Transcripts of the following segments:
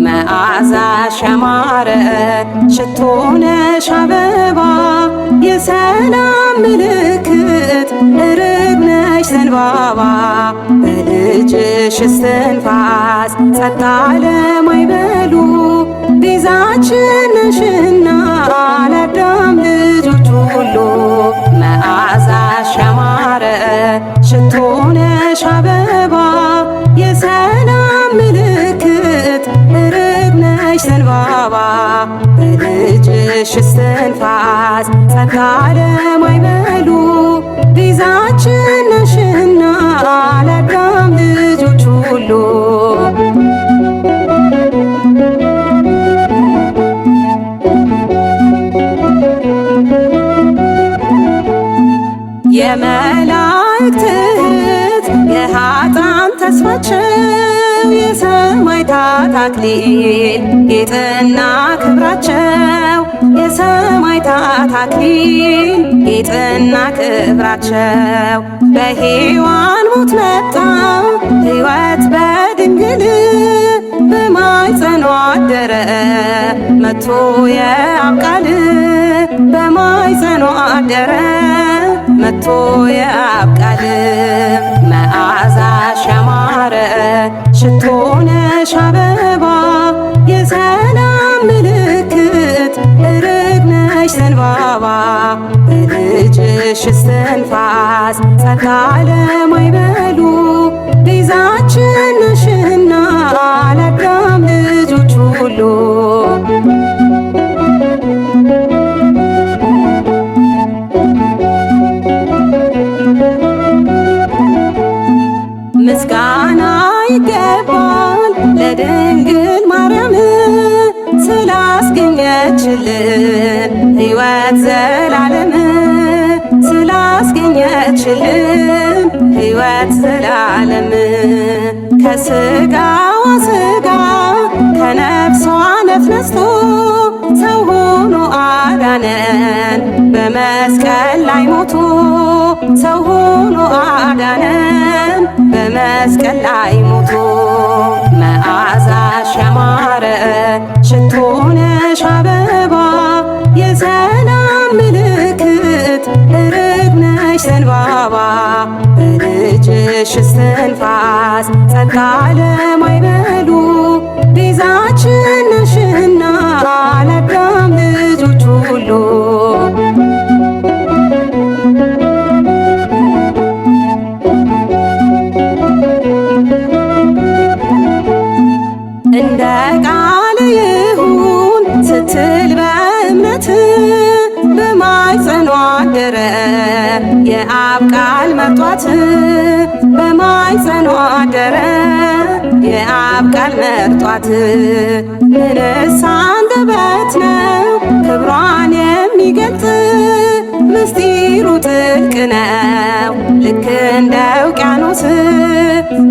መዓዛሽ ያማረ ሽቶ ነሽ አበባ፣ የሰላም ምልክት ርግብ ነሽ ዘንባባ። በልጅሽ እስትንፋስ ጸጥ አለ ማዕበሉ፣ ቤዛችን ነሽና ለአዳም ልጆች ሁሉ። መዓዛሽ ያማረ ሽቶ ነሽ አበባ፣ የሰላም ምልክት ርግብ ነሽ ዘንባባ። በልጅሽ እስትንፋስ ጸጥ አለ ማዕበሉ፣ ቤዛችን ነሽና ለአዳም ልጆች ሁሉ። የመላእክት እህት የኃጥአን ተስፋቸው፣ የሰማዕታት አክሊል ጌጥና ክብራቸው፣ የሰማዕታት አክሊል ጌጥና ክብራቸው። በሔዋን ሞት መጣ ሕይወት በድንግል፣ በማኅፀኗ አደረ መጥቶ የአብ ቃል፣ በማኅፀኗ አደረ መጥቶ የአብ ቃል። መዓዛሽ ያማረ ሽቶ ነሽ አበባ፣ የሰላም ምልክት ርግብ ነሽ ዘንባባ። በልጅሽ እስትንፋስ ጸጥ አለ ማዕበሉ፣ ቤዛችን ነሽና ለአዳም ልጆች ሁሉ። ምስጋና ይገባል ለድንግል ማርያም፣ ስላስገኘችልን ሕይወት ዘላለም፣ ስላስገኘችልን ሕይወት ዘላለም። ከስጋዋ ስጋ ከነፍሷ ነፍስ ነስቶ ሰው ሆኖ አዳነን በመስቀል ላይ ሞቶ፣ ሰው ሆኖ አዳነን በመስቀል ላይ ሞቶ። መዓዛሽ ያማረ ሽቶ ነሽ አበባ፣ የሰላም ምልክት ርግብ ነሽ ዘንባባ። በልጅሽ እስትንፋስ ጸጥ አለ ማዕበሉ፣ ቤዛችን ነሽና ለአዳም ልጆች ሁሉ። እንደ ቃል ይሁን ስትል በእምነት፣ በማኅፀኗ አደረ የአብ ቃል መርጧት፣ በማኅፀኗ አደረ የአብ ቃል መርጧት። ምንስ አንደበት ነው ክብሯን የሚገልጥ፣ ምስጢሩ ጥልቅ ነው ልክ እንደ ውቅያኖስ፣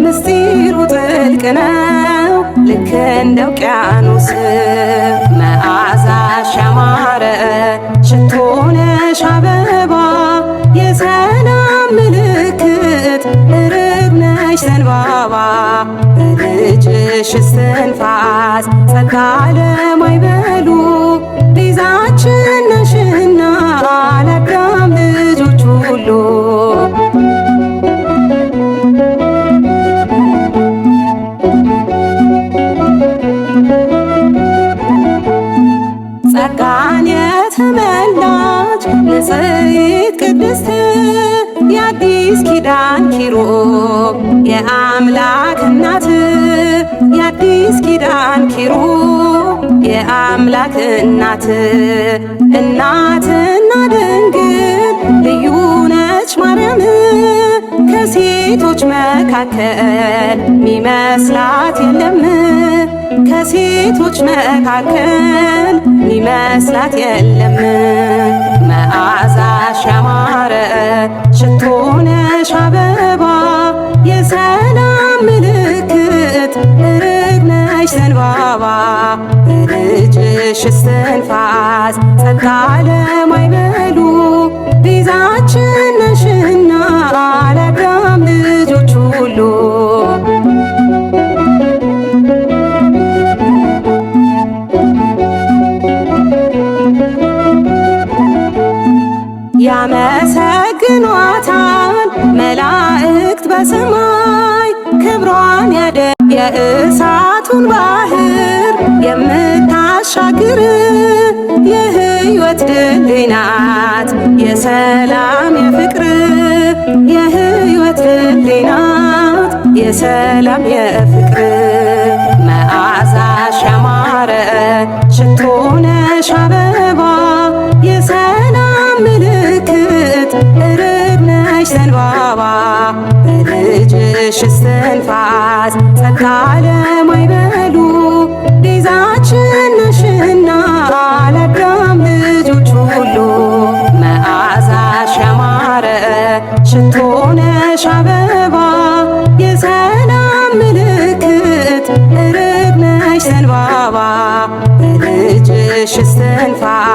ምስጢሩ ጥልቅ ነው ልክ እንደ ውቅያኖስ። መዓዛሽ ያማረ ሽቶ ነሽ አበባ፣ የሰላም ምልክት ርግብ ነሽ ዘንባባ። በልጅሽ እስትንፋስ ጸጥ አለ ማዕበሉ፣ ቤዛችን ነሽና ለአዳም ልጆች ሁሉ። ጸጋን የተመላች ንጽሕት ቅድስት፣ የአዲስ ኪዳን ኪሩብ የአምላክ እናት፣ የአዲስ ኪዳን ኪሩብ የአምላክ እናት። እናትና ድንግል ልዩ ነች ማርያም፣ ከሴቶች መካከል ሚመስላት የለም፣ ከሴቶች መካከል ሚመስላት የለም። መዓዛሽ ያማረ ሽቶ ነሽ አበባ፣ የሰላም ምልክት ርግብ ነሽ ነሽ ዘንባባ በልጅሽ እስትንፋስ ጸጥ አለ ማዕበሉ ቤዛችን ነሽና ለአዳም ልጆች ሁሉ። ያመሰግኗታል መላእክት በሰማይ ክብሯን ያደ የእሳቱን ባህር የምታሻግር የሕይወት ድልድይ ናት የሰላም የፍቅር የሕይወት ድልድይ ናት የሰላም የፍቅር። መዓዛሽ ያማረ ሽቶ ነሽ አበባ የሰላም ምልክት ርግብ ነሽ ዘንባባ በልጅሽ እስትንፋስ ጸጥ አለ ማዕበሉ ቤዛችን ነሽና ለአዳም ልጆች ሁሉ። መዓዛሽ ያማረ ሽቶ ነሽ አበባ የሰላም ምልክት ርግብ ነሽ ዘንባባ በልጅሽ እስትንፋስ